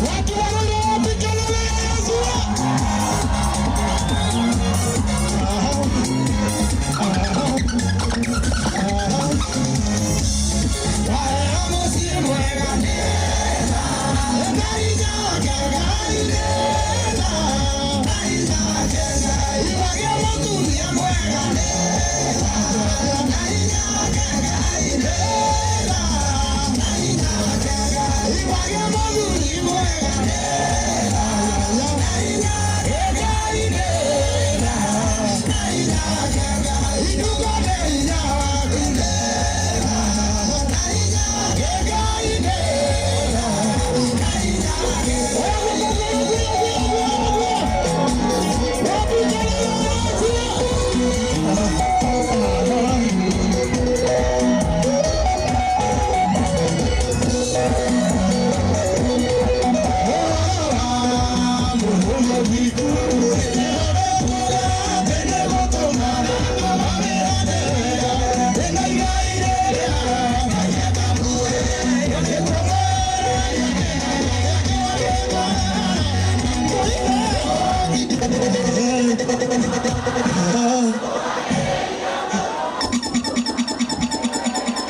Watu wanaona wapi kelele ya Yesu?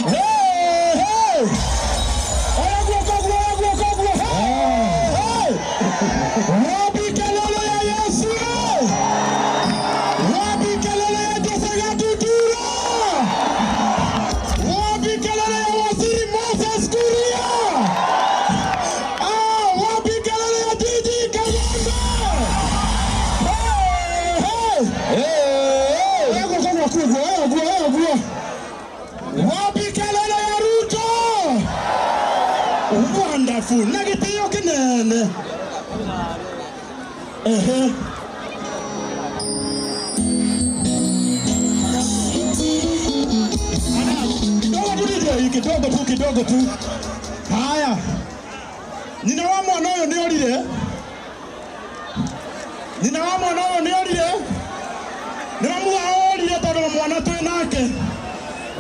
Hey, hey! Oya guoko, oya guoko, guoko. Hey, hey! Wapi kelele ya Yesu? Wapi kelele ya Jose Gatutura? Wapi kelele ya Waziri Moses Kuria? Ah, wapi kelele ya Gigi Kayanda? Hey, hey! Hey, Oya guoko, guoko, oya guoko, oya guoko. Wapi kelele ya Ruto? Wonderful. Na gĩtĩo kĩnene. Ehe. Kidogo tu DJ, kidogo tu, kidogo tu. Haya. Nyina wa mwana ũyũ nĩ orire. Nyina wa mwana ũyũ nĩ orire. Nĩ mamuga orire tondũ mwana twĩ nake.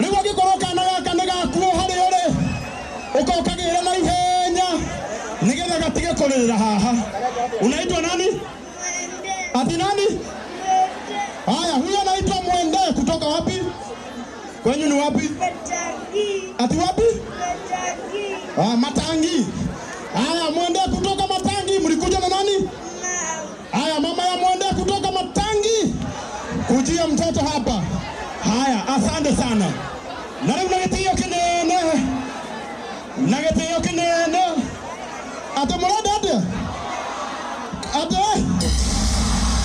Rĩu angĩkorwo kana gaka nĩ gakuo harĩa ũrĩ, ũka ũkagĩre na ihenya nĩgetha gatige kũrĩrĩra haha. Unaitwa nani? Ati nani? Haya, huyo anaitwa Mwende kutoka wapi? Kwenyu ni wapi? Matangi. Ati wapi? Matangi. Ah, Matangi. Haya, Mwende kutoka Matangi, mlikuja na nani? Mama. Haya, mama ya Mwende kutoka Matangi, kujia mtoto hapa. Haya, asante sana. Na rĩu na gĩtĩo kĩnene, na gĩtĩo kĩnene. Atĩ mũrenda atĩa? Atĩ?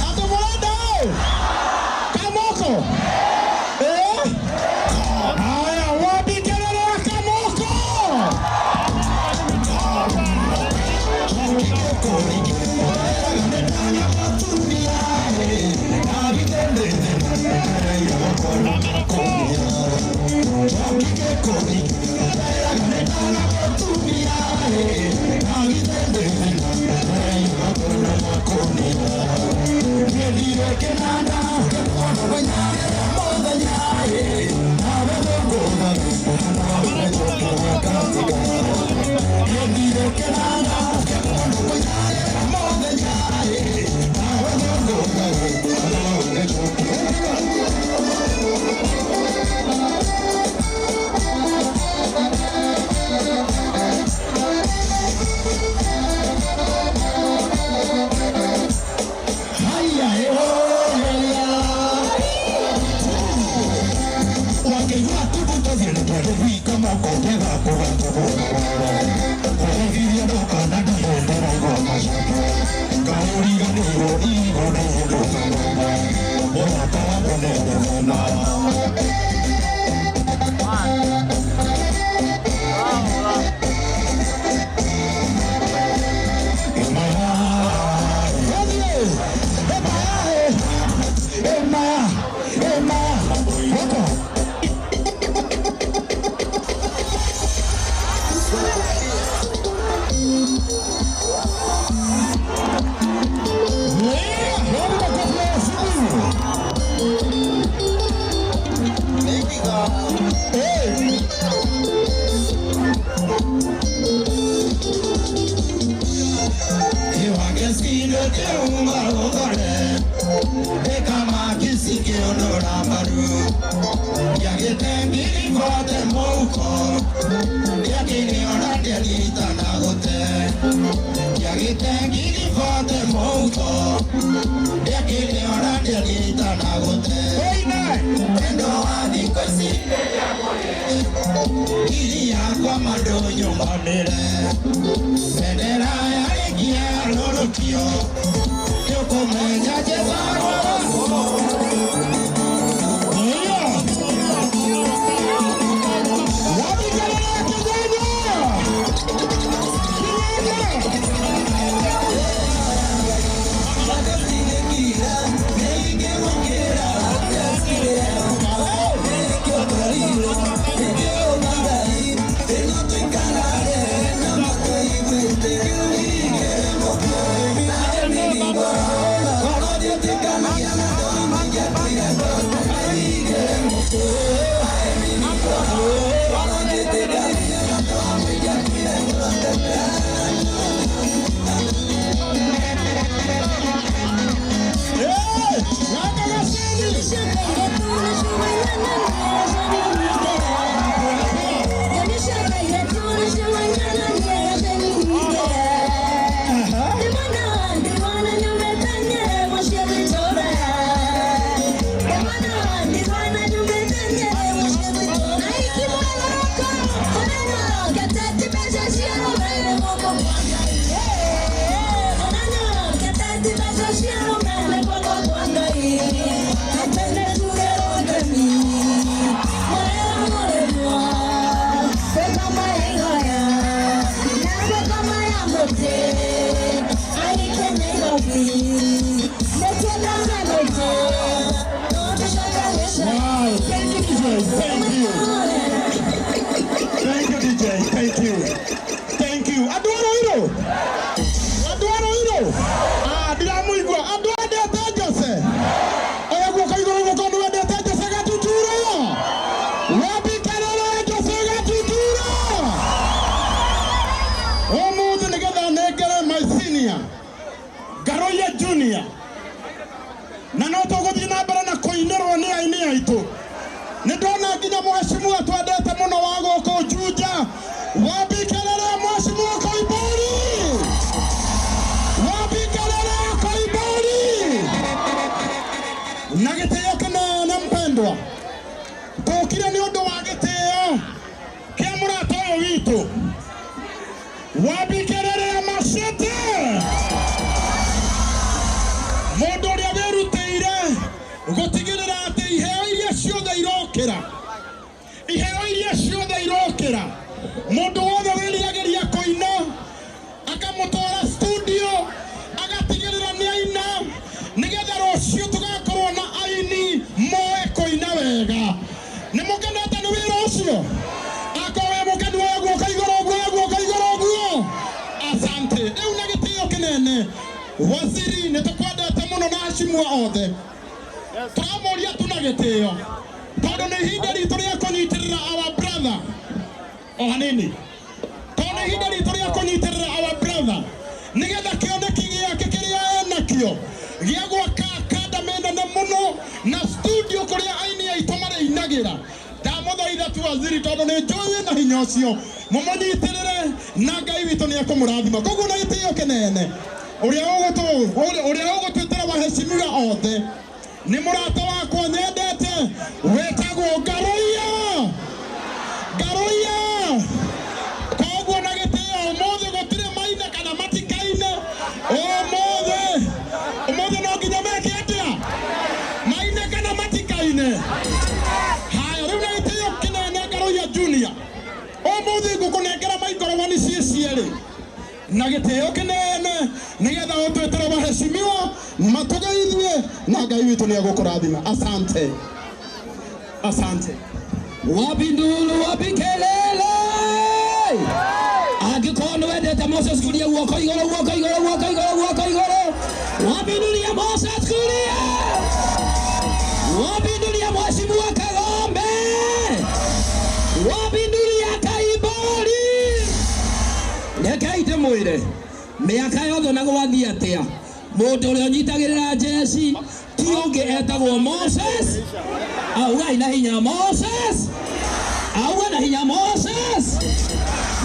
Atĩ mũrenda ũ? Kamoko? Eh? Haya, wapi kelele ya Kamoko? Wow, thank you, DJ. Thank you. Thank you, DJ. Thank you. Thank you. Adwaro hilo. Adwaro hilo. Ah, ndiramuigua. Andũ endete Jose. Oya guoko igũrũ guoko nĩ wendete Jose Gatutura. Wapi kelele Jose Gatutura. Ũmũthĩ nĩgetha nengere my senior Ngaroiya Junior na no tũgũthiĩ na mbere na kũinĩrwo nĩ aini aitũ nĩ ndona nginya mheshimiwa twendete mũno wa gũkũ Juja wapi kelele mheshimiwa Koimburi wapi kelele Koimburi na gĩtĩo kĩnene mpendwa tũkire nĩ ũndũ wa gĩtĩo kĩa mũrata ũyũ witũ wapi kelele Machete mundu uria wirutire gutigirira ati iheo iria ciothe irokira iheo iria ciothe irokira mundu wothe wiriagiria kuina akamutwara studio agatigirira ni aina nigetha rucio tugakorwo na aini moe kuina wega ni mukenete ni wira ucio akorwo wi mukenu woe guoko iguru uguo oe guoko iguru uguo asante riu na gitio kinene waziri nĩ tũkwendete mũno na acimwa othe tũramũria tu na gĩtĩo tondũ nĩ ihinda ritũ rĩa kũnyitĩrĩra our brother o hanini tondũ nĩ ihinda ritũ rĩa kũnyitĩrĩra our brother nĩgetha kĩoneki gĩake kĩrĩa enakĩo gĩa gwaka academy nene mũno na studio kũrĩa aini aitũ marĩinagĩra ndamũthaitha tu waziri tondũ nĩ njũĩ wĩna hinya ũcio mũmũnyitĩrĩre na Ngai witũ nĩ ekũmũrathima koguo na gĩtĩo kĩnene uria ũgũtwĩtĩra waheshimiwa othe nĩ mũrata wakwa nyendete wĩtagwo Ngaruiya Ngaruiya koguo na gĩtĩo ũmũthĩ gũtirĩ maine kana matikaine ũmũthĩ ũmũthĩ no nginya meke atĩa maine kana matikaine haya rĩu na gĩtĩo kĩnene Ngaruiya Junior ũmũthĩ ngũkũnengera maikoroboni ciĩ cierĩ na gĩtĩo kĩnene nĩgetha ũtwĩtĩre waheshimiwa matũgeithie na Ngai witũ nĩ egũkũrathima asante asante Wapi nduru, wapi kelele? Angĩkorwo nĩ wendete Moses Kuria guoko igũrũ, guoko igũrũ, guoko igũrũ, guoko igũrũ. Wapi nduru ya Moses Kuria? Wapi nduru ya Mheshimiwa Kagombe? Wapi nduru ya Kaibori? Rekei ndĩmwĩre mĩaka yothe na gwathiĩ atĩa Mũndũ ũrĩa ũnyitagĩrĩra njeci ti ũngĩ etagwo Moses. Augai na hinya Moses. Auga na hinya Moses.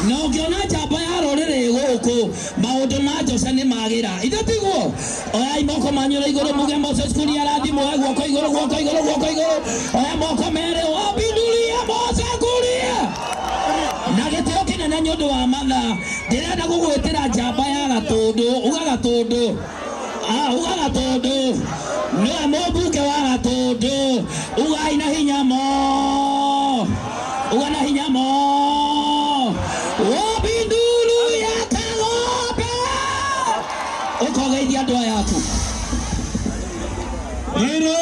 Na ũngĩona njamba ya rũrĩrĩ gũkũ maũndũ ma Jose nĩ magĩra. Ithe tiguo? Oyai moko manyu na igũrũ muge Moses Kuria arathimwo. Oya guoko igũrũ, guoko igũrũ, guoko igũrũ. Oya moko merĩ wambinduria Moses Kuria. Na gĩtĩo kĩnene nĩ ũndũ wa mathaa ndĩrenda gũgwĩtĩra njamba ya Gatũndũ. Uga Gatũndũ. Ah, uga Gatũndũ. Nĩwe mũmbunge wa Gatũndũ. Ugai na hinya mo. Uga na hinya mo. Wabinduru ya Kagombe. Ũkogeithia andũ aya aku. Rairo!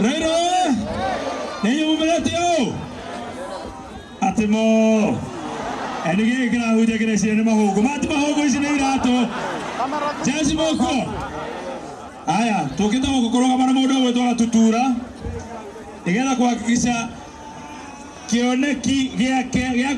Rairo! Nĩ mumĩrĩte ũũ? Atĩ mo. Nĩ gĩkĩ kĩrahunjia kĩreciria nĩ mahũngũ. Mati mahũngũ, ici nĩ iratũ. Jeci mũkuo. Aya, tũkĩte gũkũ kũrũgama na mũndũ ũgwĩtwo Gatutura nĩgetha kuhakikisha kĩoneki gĩake gĩa